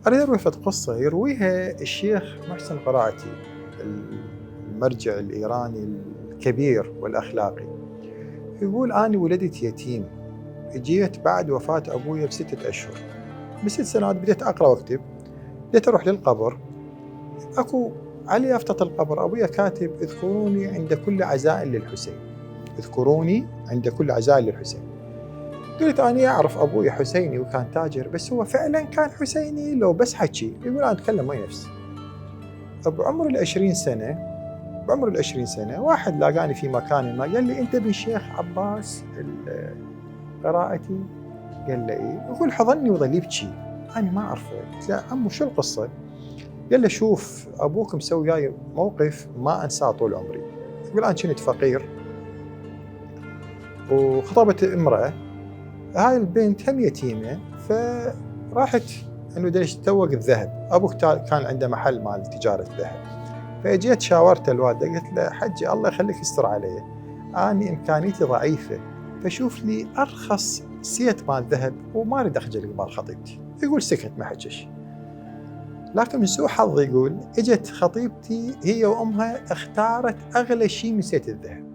أريد أروي فد قصة يرويها الشيخ محسن قراءتي، المرجع الإيراني الكبير والأخلاقي. يقول: أنا ولدت يتيم، جيت بعد وفاة أبويا ب6 أشهر، ب6 سنوات بديت أقرأ وأكتب، بديت أروح للقبر، أكو على يافطة القبر أبويا كاتب: اذكروني عند كل عزاء للحسين، اذكروني عند كل عزاء للحسين. قلت أنا أعرف أبوي حسيني وكان تاجر، بس هو فعلا كان حسيني لو بس حكي؟ يقول: أنا أتكلم ويا نفسي. بعمر ال20 سنة واحد لاقاني في مكان ما، قال لي: أنت ابن الشيخ عباس قراءتي؟ قال له: إيه. يقول: حضني وظل يبكي، أنا ما أعرفه. قلت له: عمو شو القصة؟ قال له: شوف، أبوك مسوي وياي موقف ما أنساه طول عمري. يقول: أنا كنت فقير وخطبت امرأة، هاي البنت هم يتيمة، فراحت انه بدنا نتسوق الذهب، ابوك كان عنده محل مال تجارة ذهب. فاجيت شاورت الوالدة، قلت له: حجي الله يخليك يستر علي، اني امكانيتي ضعيفة، فشوف لي ارخص سيت مال ذهب وما اريد اخجل قبال خطيبتي. يقول: سكت ما حكيش. لكن من سوء حظي، يقول، اجت خطيبتي هي وامها اختارت اغلى شيء من سيت الذهب.